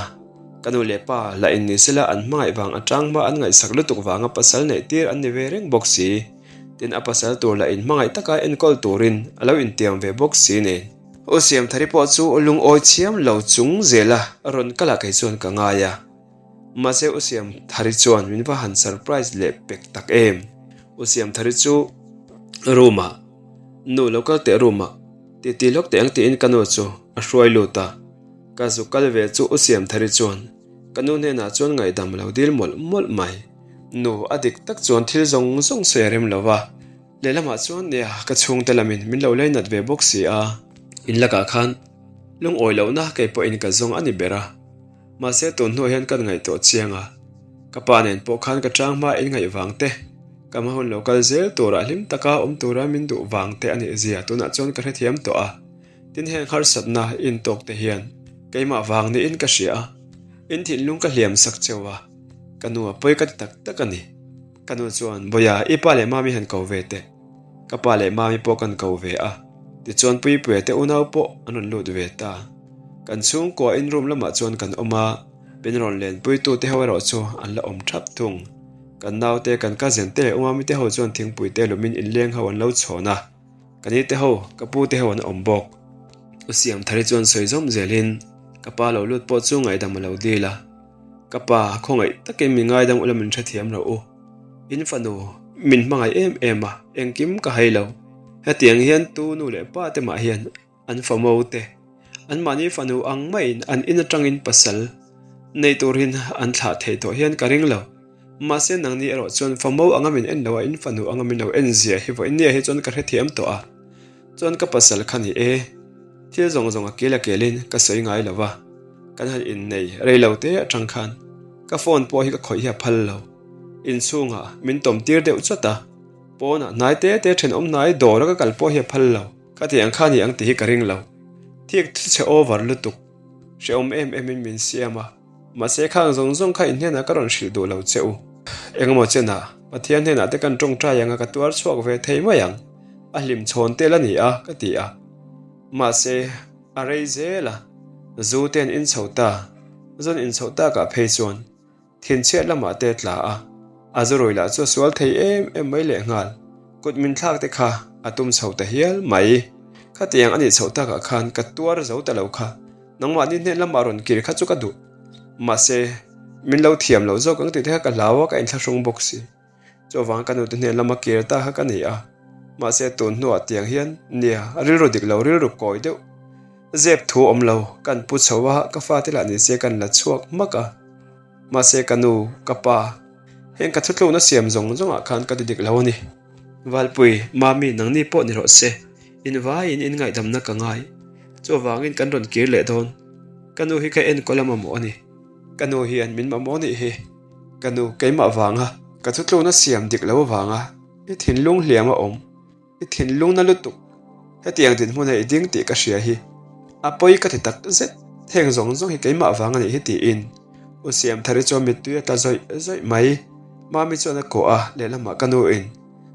ka nu leh pa lah in ni sela an hmangaih vang atang hma an ngaihsak lutuk vanga pasal neih tir an ni ve reng bawk si. Tin a pasal tur lah in hmangaih taka enkawl turin a lo intiam ve bawk si nen. U Siamthari pawh chu lungawi chhiam lo chung zela rawn kal ah kei chuan ka ngai a. Mahse U Siamthari chuan min va han surprise leh pek tak em. U Siamthari chu room ah nu lo kal teh room ah. Titi lawk teh ang tiin ka nu chu a hruai lut a, ka zuk kal ve chu U Siamthari chuan ka nu hnenah chuan ngaihdam lo dil mawlh mawlh mai. Nu a dik tak chuan thil zawng zawng sawi a rem lo va, lehlamah chuan nia ka chhungte lamin min lo lainat ve bawk si a, in lakah khan lungawi lohna kei pawhin ka zawng a ni ber a. Mahse tun hnuah hian kan ngaihtuah chiang a, ka pa nen pawh khan ka chang hma in ngaih vang te, ka hma hun lo kal zel turah hlim taka awm tura min duh vang te a nih zia tunah chuan ka hrethiam tawh a. Tin heng harsatna in tawk te hian keimah vang niin ka hria a, in thinlung ka hliam sak cheu a, ka nu a pawi ka ti tak tak a ni. Ka nu chuan, Bawia, i pa leh mami han ko ve teh. Ka pa leh mami pawh kan ko ve a, tichuan Puipuia te unau pawh an rawn lut ve ta. Kan chhungkua in room lamah chuan kan awm a, min rawn lenpuitu te ho erawh chu an la awm thap thung. Kan naute, kan cousin te leh umami te ho chuan thingpui te lumin inleng ho an lo chhawn a, ka ni te ho, ka pu te ho an awm bawk. U Siamthari chuan sawi zawm zelin ka pa lo lut pawh chu ngaihdam a lo dil a, Ka pa, khawngaih takin min ngaidam ula min hrethiam loh u. In fanu, min hmangaih em em a, engkim ka hai lo. Hetiang hian tu nu leh pa te mah hian an famo te, anmahni fanu ang maiin an in atangin pasal. Nei turin an thlah thei tawh hian ka ring lo. Mahse nangni erawh chuan famo anga min en lo a, in fanu anga min lo en zia hi vawiin nia hi chuan ka hrethiam tawh a. Chuan ka pasal kha ni e, thil zawng zawng a kil a kelin ka sawi ngai lo va, kan han innei rei lo te atang khan ka phone pawh hi ka khawih hi a phal lo. Inchhungah min tawm tir deuh chawt a, pawnah hnai te te thenawm hnai dawr a ka kal pawh hi a phal lo. Ka ti ang kha ni ang tih hi ka ring lo. Thik thu chhe over lutuk. Hrehawm em em in min siam a, mahse khang zawng zawng kha in hnenah ka rawn hrilh duh lo che u. Engemaw chenah Pathian hnenah te kan tawngtai ang a ka tuar chhuak ve thei mai ang, a hlim chhawn tel a ni a ka ti a. Mahse a rei zel a, zu te an inchho ta, zawn inchhoh takah phei chuan Thinchhiat lamah te tla a, a zurui lah chu a sual thei em em mai lehnghal. Kut min thlak te kha a tum chho ta hial mai. Khatiang a nih chhoh takah khan ka tuar zo ta lo kha, nangmahni hnen lamah rawn kir kha chu ka duh. Mahse, min lo thiam loh zawk ang tih te kha ka hlau a, ka inthlahrung bawk si. Chuvang ka nute hnen lama kir ta kha ka ni a, mahse tun hnuah tiang hian nia rilru dik lo rilru kawi deuh zep thu awm lo kan pu chho a, ka fate lah ni se kan la chhuak hmak a, mahse ka nu ka pa heng ka thutlukna siam zawng zawngah khan ka ti dik lo a ni. Valpui, Mami nangni pawh ni rawh se, invaiin in ngaihdamna ka ngai, chuvangin kan rawn kir leh dawn, ka nu hi ka enkawl a mamawh a ni, ka nu hian min mamawh a nih hi. Ka nu keimah vanga ka thutlukna siam dik lo avanga i thinlung hliam a awm, i thinlung na lutuk, hetiang dinhmun a i ding tih ka hria hi a pawi ka ti tak zet, heng zawng zawng hi keimah vang a nih hi tiin U Siamthari chuan mittui a tla zawih zawih mai. Mami chuan a kawh a, lehlamah ka nu in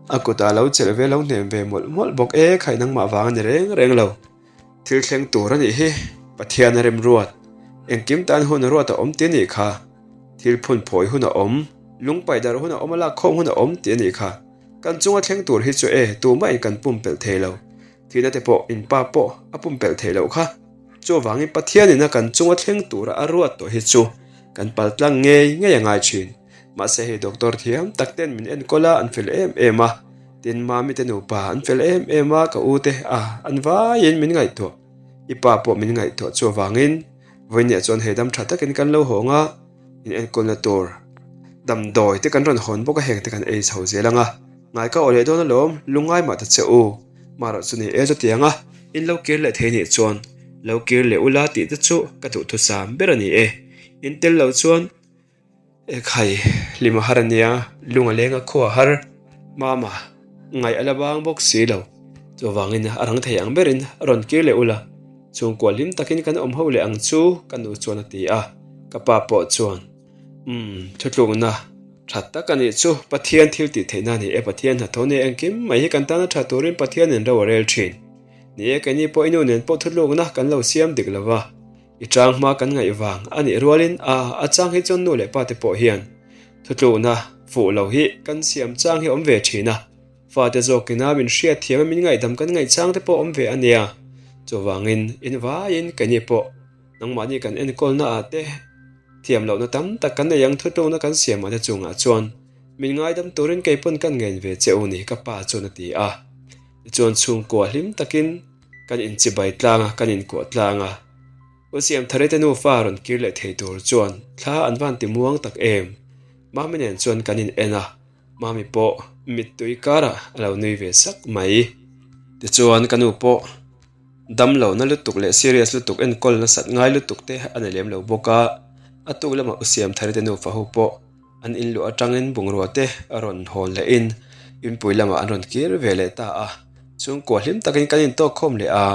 a kutah a lo chelh ve lo hnem ve mawlh mawlh bawk e, khai nangmah vang a ni reng reng lo. Thil thleng tur a nih hi, Pathian a remruat. Engkim tan hun ruat a awm tih a nih kha. Thil phun phawi hun a awm, lung paih darh hun a awm a lak khawm hun a awm tih a nih kha. Kan chunga thleng tur hi chu e, tumah in kan pumpelh thei lo. Thihna te pawh, in pa pawh a pumpelh theih loh kha. Chuvangin Pathian in a kan chunga thleng tura a ruat tawh hi chu kan pal tlang ngei ngei a ngai thin. Mahse hei doctor thiam tak ten min enkawl a, an fel em em a. Tin Mami te nupa an fel em em a, ka u te a an vaiin min ngaihtuah. I pa pawh min ngaihtuah chu avangin vawinia chuan hei dam tha takin kan lo hawng a, in enkawlna tur damdawi te kan rawn hawn bawk a, heng te kan ei chho zel ang a, ngai ka aw leh dawn alawm, lungngai mah ta che u. Marawh chu ni e chutiang a, in lo kir leh thei nih chuan lo kir leh ula tih te chu ka duhthusam ber a ni e, in tel loh chuan. Ekhai, hlim a har a nia, lung a leng a khaw a har. Mama, ngaih a la bang bawk si lo. Chuvangin a rang thei ang berin a rawn kir leh ula, chhungkua hlim takin kan awm ho leh ang chu, ka nu chuan a ti a. Ka pa pawh chuan, Umm, thutlukna tha tak a nih chu, Pathian thil tih theihna a ni e, Pathian hnathawh nia engkim mai hi kan tana tha turin Pathianin ro a rel thin. Ni e, keini pawh i nu nen pawh thutlukna kan lo siam dik lo va. I chang hma kan ngaih vang a nih rualin a a chang hi chuan nu leh pa te pawh hian thutlukna fuh lo hi kan siam chang hi awm ve thin a, fate zawkina min hriat thiam a min ngaihdam kan ngaih chang te pawh awm ve a nia. Chuvangin in vaiin keini pawh nangmahni kan enkawlna ah te thiam lohna tam tak kan nei ang thutlukna kan siam ah te chungah chuan min ngaidam turin kei pawn kan ngen ve che u ni ka pa chuan a ti a. Tichuan chhungkua hlim takin Kan inchibai tlang a, kan inkuah tlang a. U Siamthari te nufa rawn kir leh thei tur chuan thla an van ti muang tak em. Mami nen chuan kan in en a, Mami pawh mittui karah a lo nui ve sak mai. Tichuan ka nu pawh damlohna lutuk leh serious lutuk enkawl nasat ngai lutuk te a ni lem lo bawk a, a tuk lamah U Siamthari te nufa ho pawh An inluah atangin bungrua te a rawn hawn lehin inpui lamah an rawn kir ve leh ta a, chhungkua hlim takin kan intawk khawm leh a,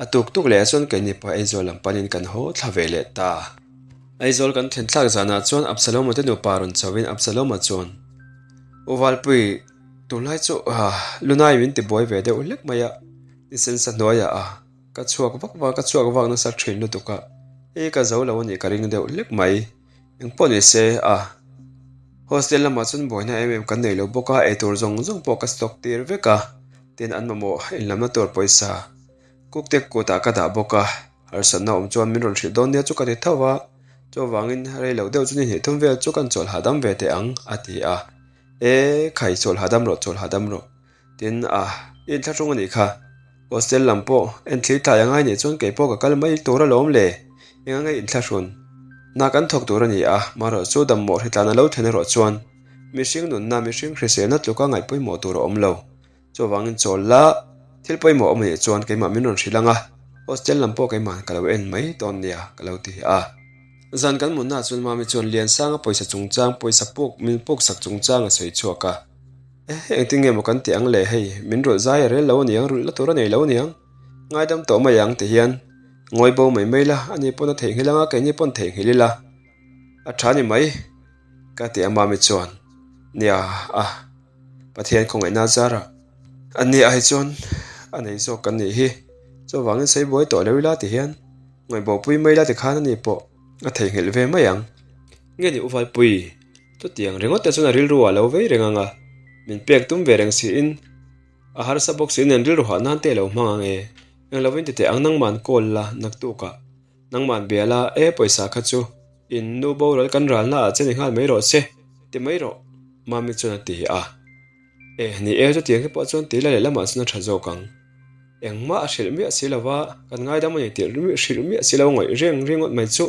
a tuk tuk leh ah chuan keini pawh Aizawl lam panin kan haw thla ve leh ta. Aizawl kan thlen thlak zanah chuan Absalom-a te nupa rawn chhoin Absalom-a chuan, U Valpui, tunlai chu Lunai min tibuai ve deuh hlek mai a, Nisensa hnuaiah a ka chhuak vak vak a, ka chhuak vak nasa thin lutuk a, hei ka zo lo a nih ka ring deuh hlek mai. Engpawh ni se a, hostel lamah chuan buaina em em kan nei lo bawk a, eitur zawng zawng pawh ka stock tir vek a, tin an mamawh inlamna tur pawisa cook te kutah ka dah bawk a, harsatna awm chuan min rawn hrilh dawn nia chu ka ti tho a, chuvangin rei lo deuh chu ni hnih thum vel chu kan chawlh hahdam ve teh ang a ti a, e khai chawlh hahdam rawh chawlh hahdam rawh. Tin a, i inthlahrung a nih kha. Hostel lam pawh en thli tlai a ngai nih chuan kei pawh ka kal mai tur alawm le. Eng anga i inthlahrun? Hna kan thawk tur a ni a, marawh chu dammawh hritlan a lo thlen erawh chuan mihring nunna, mihring hriselna tluka ngaih pawimawh tur a awm lo. Chuvangin chawl la, thil pawimawh awm anih chuan keimah min rawn hrilh ang a, hostel lam pawh keimah ka lo en mai dawn nia ka lo ti a. Zan kan mutnaah chuan Mami chuan Liansanga pawisa chungchang, pawisa puk min puksak chungchang a sawi chhuak a. Eh, engtin nge maw kan tih ang le hei, min rulh zai a rel lo aniang, rulh la tur a nei lo aniang, ngaidam tawh mai ang ti hian ngawi bo mai mai la, ani pawn a theihnghilh ang a, keini pawn theihnghilh ila a tha ni mai ka ti a Mami chuan nia a. Pathian khawngaihna zarah an ni ah hi chuan a nei zawk kan nih hi. Chuvangin sawi buai tawh lo ila ti hian ngaihbawhpui mai ila tikhan ani pawh a theihnghilh ve mai ang. Nge ni Uvalpui, chutiang ringawt te chuan a rilru ah lo vei reng ang a, min pek tum ve reng siin a harsa bawk si nen rilru hah nan te lo hmang ang e, eng lovin ti teh ang nangman call la naktukah nangman bia la e pawisa kha chu In nu boral kan ralna ah che ni nghal mai rawh se, ti mai rawh, Mami chuan a ti a. E, ni e, chutiang te pawh chuan tila leh lamah chuan a tha zawk ang. Engmah a hrilh miah si lova, kan ngaidam a ni tih hrilh miah si lo ngawih reng ringawt mai chu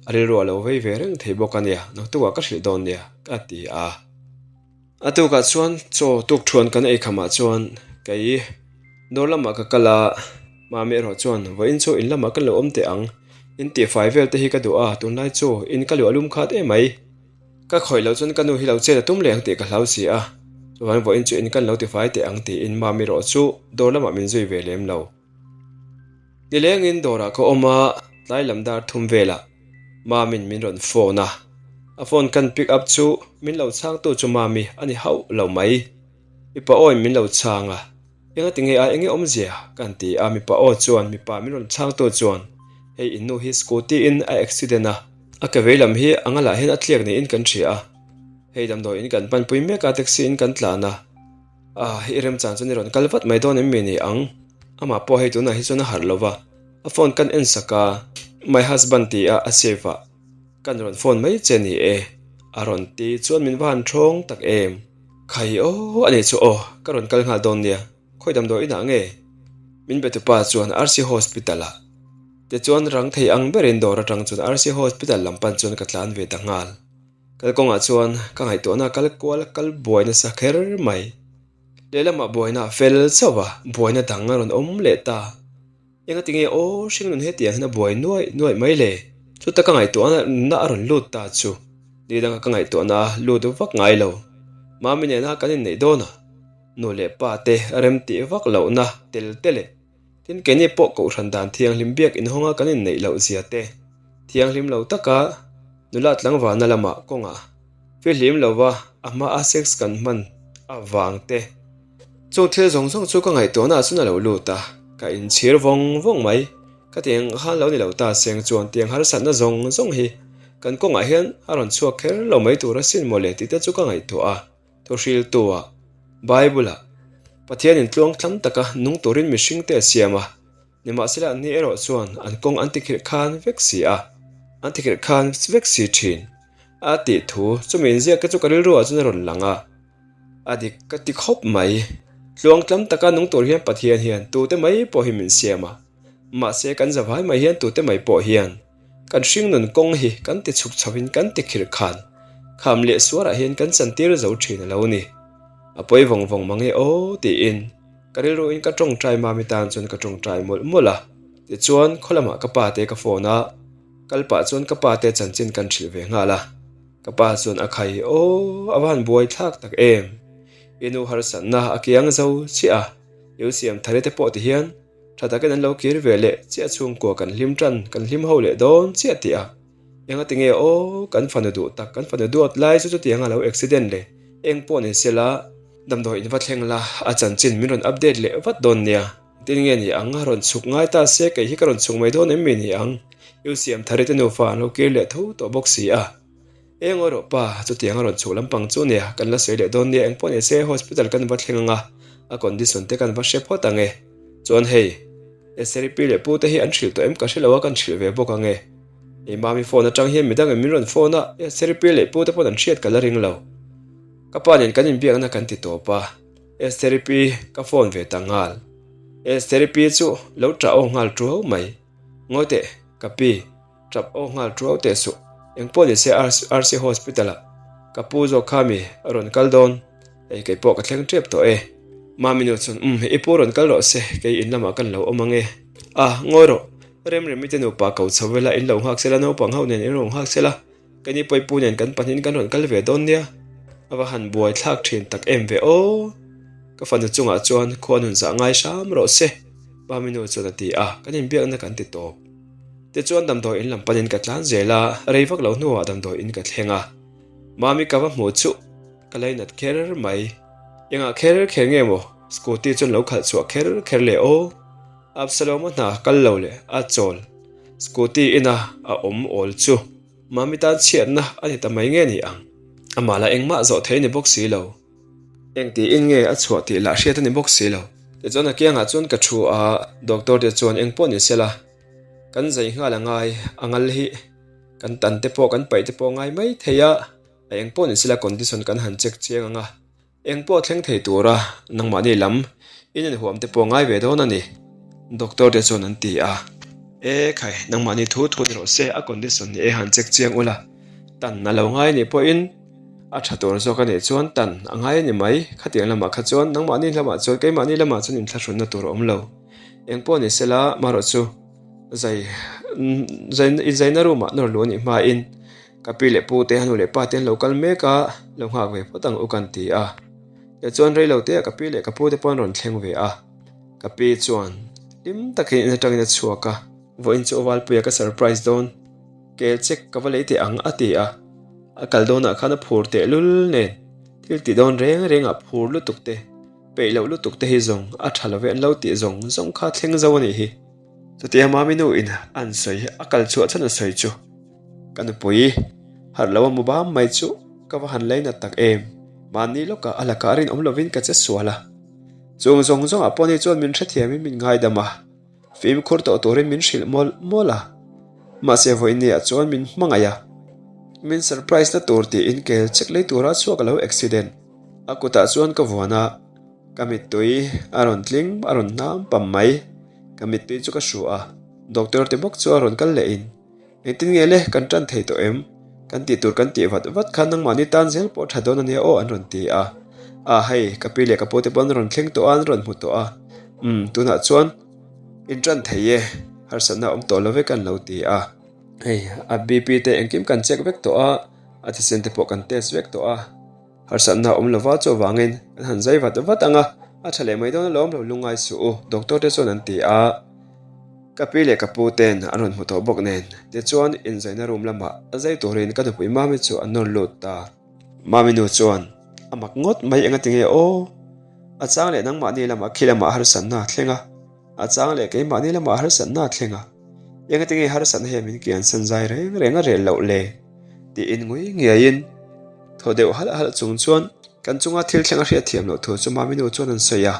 a rilru a lo vei ve reng thei bawk a nia, naktukah ka hrilh dawn nia, ka ti a. A tukah chuan chaw tuk thuan kan ei khamah chuan kei dawr lamah ka kal a, Mami erawh chuan vawiin chu in lamah kan lo awm teh ang, in tihfai vel te hi ka duh a, tunlai chu in ka luah lum khat em mai. Ka khawih loh chuan ka nu hi lo chet a tum leh ang tih ka hlau si a, chuvangin vawiin chu in kan lo tifai teh ang tiin Mami erawh chu dawr lamah min zui ve lem lo. Nilengin dawrah ka awm a, tlai lam dar thum velah Mami'n min rawn phone a, a phone kan pick up chu min lo chhangtu chu Mami a ni hauh lo mai. Mipa awin min lo chhang a, enga tinge a enge awmzia kan ti a, mipa aw chuan mipa min rawn chhangtu chuan hei in nu hi scooty in a accident a, a ke vei lam hi a ngalah hian a tliak niin kan hria a, hei damdawi in kan panpui mek a taxi in kan tlan a. Ah, i remchang chuan i rawn kal vat mai dawn em mi ni ang? Amah pawh hei tunah hi chuan a harh lo va, a phone kan en sak a, My husband ti a a save a, kan rawn phone mai che ni e, a rawn ti chuan min va han thawng tak em. Khai aw a ni chu aw, ka rawn kal nghal dawn nia, khawi damdawi inah nge? Min be tupa chuan RC Hospital ah. Tichuan rang thei ang berin dawr atang chuan RC Hospital lam pan chuan ka tlan ve ta nghal. Kalkawngah chuan ka ngaihtuahna kal kual kal buai nasa kher mai. Lehlamah buaina a fel chauh a, buaina dang a rawn awm leh ta. Enga tinge aw hringnun hetiang hian a buai nuaih nuaih mai le? Chuta ka ngaihtuahna nunna a rawn lut ta chu ni danga ka ngaihtuahna a lut vak ngai lo. Mami nena kan inneih dawn a, nu leh pa te remtih vak lohna tel te leh Tin, keini pawh Kohhran dan thianghlim biak inhawnga kan inneih loh zia te, thianghlim lo taka nula tlangvalna lamah kawngah fihlim lova a hmaa sex kan hman avang te, chung thil zawng zawng chu ka ngaihtuahnaah chuan a lo lut a, ka inchhir vawng vawng mai. Ka tiang khan lo ni lo ta seng chuan tiang harsatna zawng zawng hi kan kawngah hian a rawn chhuak kher lo mai tur asin mawle tih te chu ka ngaihtuah a. Thuhriltu-ah, Bible-ah, Pathianin tluang tlam taka nung turin mihringte a siam a, nimahsela anni erawh chuan an kawng an tikhirh khan vek si a, an tikhirh khan vek si thin a tih thu chumi inziak te chu ka rilruah chuan a rawn lang a, a dik ka ti khawp mai. Tluang tlam taka nung tur hian Pathian hian tute mai pawh hi min siam a, mahse kan zavai mai hian tute mai pawh hian Kan hringnun kawng hi kan ti chhuk chho in kan ti khirh khan kham leh suarah hian kan chantir zo thin a lo ni. A pawi vawng vawng mang e aw tiin ka rilru in ka tawngtai mami tan chuan ka tawngtai mawlh mawlh a. Tichuan khaw lamah ka pa te ka phone a, kal pah chuan ka pa te chanchin kan hrilh ve nghal a. Ka pa chuan a khai aw a va han buai thlak tak em. I nu harsatna a kiang zo chiah a, i u siam thari te pawh ti hian Tha takin an lo kir ve leh chiah chhungkua kan hlim tan, kan hlim ho leh dawn chiah tih a. Enga tinge aw, kan fanu duh tak, kan fanu duat lai chu chutiang a lo accident le, eng pawh ni sela, damdawi in va thleng la, a chanchin min rawn update leh vat dawn nia. Tin nge ni ang, a rawn chhuk ngai ta se kei hi ka rawn chhuk mai dawn em mi ni ang, U Siamthari te nufa an lo kir leh tho tawh bawk si a. Eng aw rawh pa, chutiang a rawn chhuk lampang chu nia, kan la sawi leh dawn nia, engpawh ni se hospital kan va thleng ang a, a condition te kan va hre phawt ang e. Chuan hei, Esther-i pi leh pu te hi an hrilh tawh em ka hre lo a, kan hrilh ve bawk ang e. Hei mami phone atang hian midang in min rawn phone a, Esther-i pi leh pu te pawn an hriat ka la ring lo. Ka pa nen kan inbiakna kan ti tawp a, Esther-i pi ka phone ve ta nghal. Esther-i pi chu lo ṭah aw nghal ṭuau mai. Ngawi teh, ka pi. Tap aw nghal tuau teh suh. Engpawh nise RC Hospital ah ka pu zawk kha mi a rawn kal dawn, hei kei pawh ka thleng tep tawh e. Mami nu chuan umm i pu rawn kal rawh se, kei in lamah kan lo awm ang e. A, ngawi rawh, Remremi te nupa ko chho vela in lo nghak sela naupang ho nen in rawn nghak sela, Keini Pawipu nen kan pahnihin kan rawn kal ve dawn nia, a va han buai thlak thin tak em ve aw. Ka fanu chungah chuan khua nun zah ngai hram rawh se, Mami nu chuan a ti a, kan inbiakna kan ti tawp. Tichuan damdawi in lam panin ka tlan zel a, rei vak lo hnuah damdawi in ka thleng a. Mami ka va hmuh chu ka lainat kher mai. Engah kher kher nge maw scooty chuan lo khalh chhuah kher kher le aw. Absalom-a hna kal lo leh a chawl scooty ina a awm awl chu Mami tan chhiatna a ni ta mai nge ni ang? Amah lah engmah zawh thei a ni bawk si lo. Engtiin nge a chhuah tih lah hriat a ni bawk si lo. Tichuan a kiangah chuan ka thu a, doctor te chuan eng pawh ni sela kan zai nghal a ngai, a ngal hi kan tan te pawh kan paih te pawh a ngai mai thei a, a eng pawh ni sela condition kan han check chiang ang a. Eng pawh thleng thei tura nangmahni lam in inhuam te pawh ngai ve dawn a ni, doctor te chuan an ti a. E khai, nangmahni thu thu ni rawh se, a condition ni e han check chiang ula, tan a lo ngai anih pawhin a tha tur zawk anih chuan tan a ngai a ni mai, khatiang lamah kha chuan nangmahni lamah chuan keimahni lamah chuan inthlahrunna tur a awm lo. Eng pawh ni sela, marawh chu zai zai inzaina room ah nawr luh anih hmain Ka pi leh pu te a nu leh pa te an lo kal mek a, lo nghak ve phawt ang u kan ti a. Tichuan rei lo te ah ka pi leh ka pu te pawh an rawn thleng ve a. Ka pi chuan hlim takin in atangin a chhuak a, vawiin chu Valpuia ka surprise dawn, kel check ka va lei teh ang a ti a. A kal dawnah khan a phur tehlul nen thil ti dawn reng reng ah phur lutuk te, peih loh lutuk te hi zawng a tha lo ve an lo tih zawng zawng kha thleng zo a nih hi. Chutia Mami nu in an sawi a kal chhuah chhan a sawi chu. Ka nupui harh lo a mu bam mai chu ka va han lei nat tak em. Mahni lawkah a lakah rinawm lovin ka che sual a. Chung zawng zawngah pawh ni chuan min hrethiamin min ngaidam a, fimkhur tawh turin min hrilh mawlh mawlh a. Mahse vawiinniah chuan min hmangaih a, min surprise na tur tiin kel check lei tura chhuak a lo accident. A kutah chuan ka vuan a, ka mittui a rawn tling a rawn hnam pam mai. Ka mittui chu ka hru a, doctor te bawk chu a rawn kal leh in. Engtin nge le, kan tan thei tawh em? Kan tih tur kan tih vat vat khan nangmahni tan zel pawh tha dawn ania aw an rawn ti a. A hei, ka pi leh ka pu te pawh an rawn thleng tawh a, an rawn hmu tawh a. Umm, tunah chuan in tan thei e, harsatna a awm tawh lo vek an lo ti a. Hei, a BP te engkim kan check vek tawh a, a thisen te pawh kan test vek tawh a. Harsatna awm lova chu avangin an han zai vat vat ang a, a tha leh mai dawn alawm lo lungngai suh u, doctor te chuan an ti a. Ka pi leh ka pu ten an rawn hmu tawh bawk nen, tichuan inzaina room lamah a zai turin ka nupui Mami chu an nawr lut ta. Mami nu chuan, A mak ngawt mai engati nge aw? A chang leh nangmahni lamah khi lamah harsatna a thleng a, a chang leh keimahni lamah harsatna a thleng a, engati nge harsatna hian min kiansan zai reng reng a rel loh le? Tiin ngui ngiaiin thaw deuh halh halh chung chuan kan chunga thil thleng a hriat thiam loh thu chu Mami nu chuan an sawi a.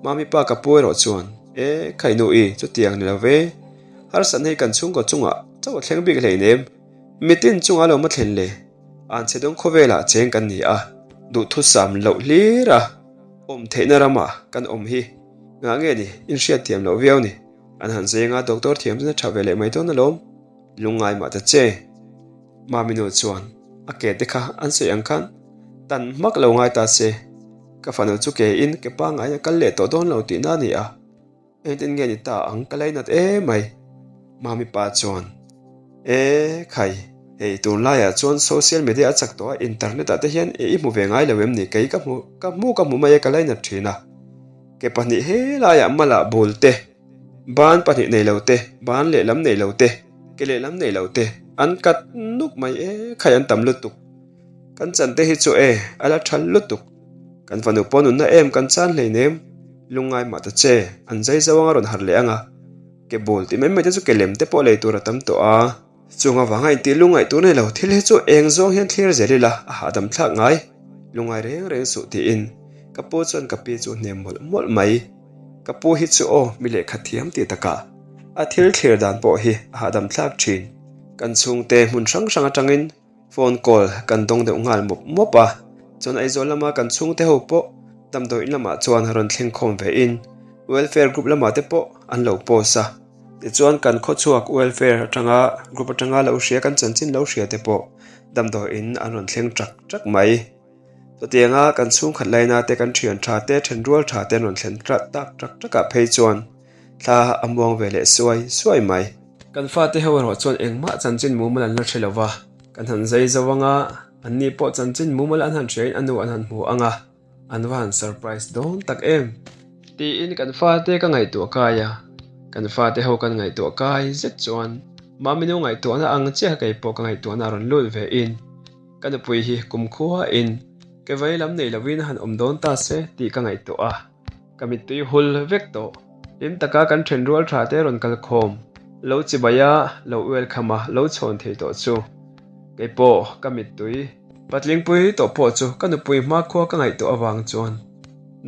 Mami pa ka pu erawh chuan, E, khai nu i, chutiang ni lo ve. Harsatna hi kan chhungkaw chungah chauh a thleng bik hleinem. Mitin chungah lo ma thlen le. Anchhe dawng khawvelah cheng kan ni a, duhthusam loh hlir a awm theihna ramah kan awm hi. Ngah nge ni, in hriat thiam loh viau ni. An han zeng a, doctor thiam chuan a tha ve leh mai dawn alawm. Lungngai mah ta che. Mami nu chuan a ke te kha an sawi ang khan tan hmak lo ngai ta se, ka fanu chu ke in ke pangngai a kal leh tawh dawn lo tihna a ni a, engtin nge ni ta ang ka lainat em mai. Mami pa chuan, E khai, hei tunlaiah chuan social media a chak tawh a, internet ah te hian e i hmu ve ngai lo em ni, kei ka hmu ka hmu ka hmu mai a ka lainat thin a, ke pahnih helaiah malah bul te, Ban pahnih nei lo te, ban lehlam nei lo te, ke lehlam nei lo te an kat nuk mai e, khai an tam lutuk. Kan chan te hi chu e, a la tha lutuk. Kan fanu pawh nunna em kan chan hleinem, lungngai mah ta che, an zai zo anga rawn harh leh anga. Ke bul tih mai mai te chu ke lem te pawh lei tur a tam tawh a. Chung avanga intih lungngaih tur nei lo thil hi chu eng zawng hian thlir zel ila a hahdam thlak ngai, lungngai reng reng suh tiin ka pu chuan ka pi chu hnem mawlh mawlh mai. Ka pu hi chu aw mi lehkha thiam tih takah a thil thlir dan pawh hi a hahdam thlak thin. Kan chhungte hmun hrang hrang atangin Phone call kan dawng deuh nghal mawp mawp a, chuan Aizawl lama kan chhungte ho pawh damdawiin lamah chuan rawn thleng khawm ve in welfare group lamah te pawh an lo post a. Tichuan kan khawchhuak welfare atanga group atanga lo hria kan chanchin lo hria te pawh damdawiin an rawn thleng ṭak ṭak mai. Chutianga kan chhungkhat laina te kan thian tha te thenrual tha te an rawn thlen tak ṭak ṭakah phei chuan thla a muang ve leh suai suai mai. Kan fate ho erawh chuan engmah chanchin mumal an la hre lo va, kan han zai zo anga anni pawh chanchin mumal an han hriain a nu an han hmu anga. An va han surprise dawn tak em? Tiin kan fate ka ngaihtuah kai a, kan fate ho kan ngaihtuah kai zet chuan Maminu ngaihtuahna ang chiah kei pawh ka ngaihtuahna a rawn lut ve in ka nupui hi kumkhua in ke vei lam nei lovin a han awm dawn ta se tih ka ngaihtuah a, ka mittui hul vek tawh. Hlim taka kan then rual tha te rawn kal khawm, lo chibai a, lo welcome a, lo chhawn thei tawh chu. Kei pawh ka mittui patlingpui tawh pawh chu ka nupui hmakhua ka ngaihtuah avang chuan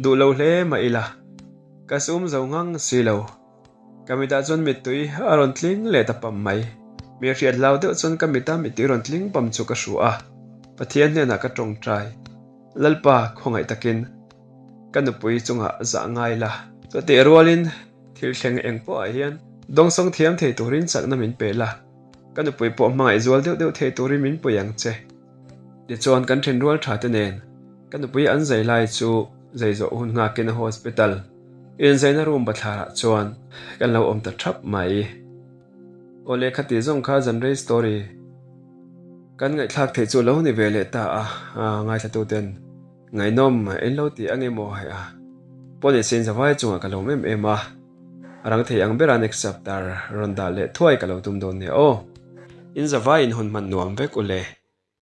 duh lo hle mah ila, ka sum zo ngang si lo. Ka mitah chuan mittui a rawn tling leh ta pam mai. Mi hriat hlau deuh chuan ka mita mittui rawn tling pam chu ka hru a, Pathian hnenah ka tawngtai. Lalpa khawngaih takin ka nupui chungah zah ngai la. Chutih rualin thil thleng eng pawhah hian dawngsawng thiam thei turin chakna min pe la, ka nupui pawh hmangaih zual deuh deuh thei turin min pui ang che. Tichuan kan then rual tha te nen ka nupui an zai lai chu zai zawh hun nghakin a hospital inzaina room bathlarah chuan kan lo awm ta thap mai. Aw lehkha tih zawng kha zanrei story. Kan ngaihthlak theih chu lo ni ve leh ta a, ngaithlatuten ngaihnawm in lo ti ang emaw hei a, pawh ni zavai chungah ka lawm em em a, a rang thei ang bera next chapter rawn dah leh thuai ka lo tum dawn nia aw. In zavai in hun hman nuam vek u le.